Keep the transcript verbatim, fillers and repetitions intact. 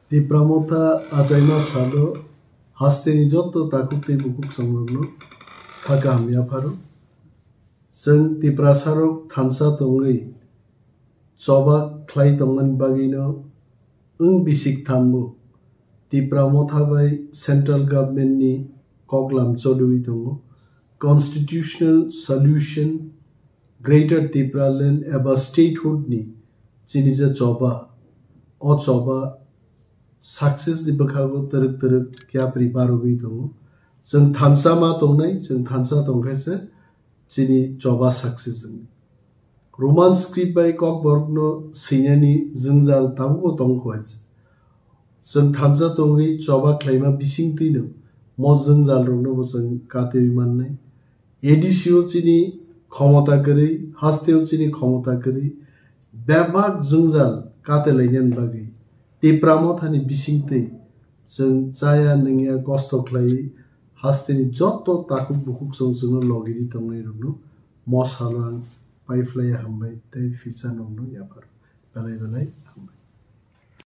Tipra Motha achaima salo hasteni joto takhuk tei bukhuk chongrokno kha kaham yapharo. Chwng Tiprasarok thansa tongwi choba khlai tongmani bagwino wng bisik thambo Tipra Motha bai Central Government ni koklam choliwi tongo. Constitutional Solution, Greater Tipraland eba Statehood ni chini je choba, o choba success ni bwkhago twrwk twrwk yapri barogwi tongo. Chwng thansa ma tongnai, chwng thansa tongkhe se chini choba success wngwi. Roman script bai kokborokno swinani jwngjal tabukbo tongkho hai se. Chwng thansa tongwi choba khlaima bisingtwino mo jwngjalrokno bo chwng katiwi mannai. A D C o chini khomota kwrwi, hasteo chini khomota kwrwi, bebak jwngjal katelainani bagwi Tipra Mothani bisingtwi chwng chaya nungya kosto khlaiwi hasteni joto takhuk bukhuk chwng chwngno logiri tongnairokno mo salo ang paiphlaiya hambai tei future nokno yapharo. Belai belai hambai.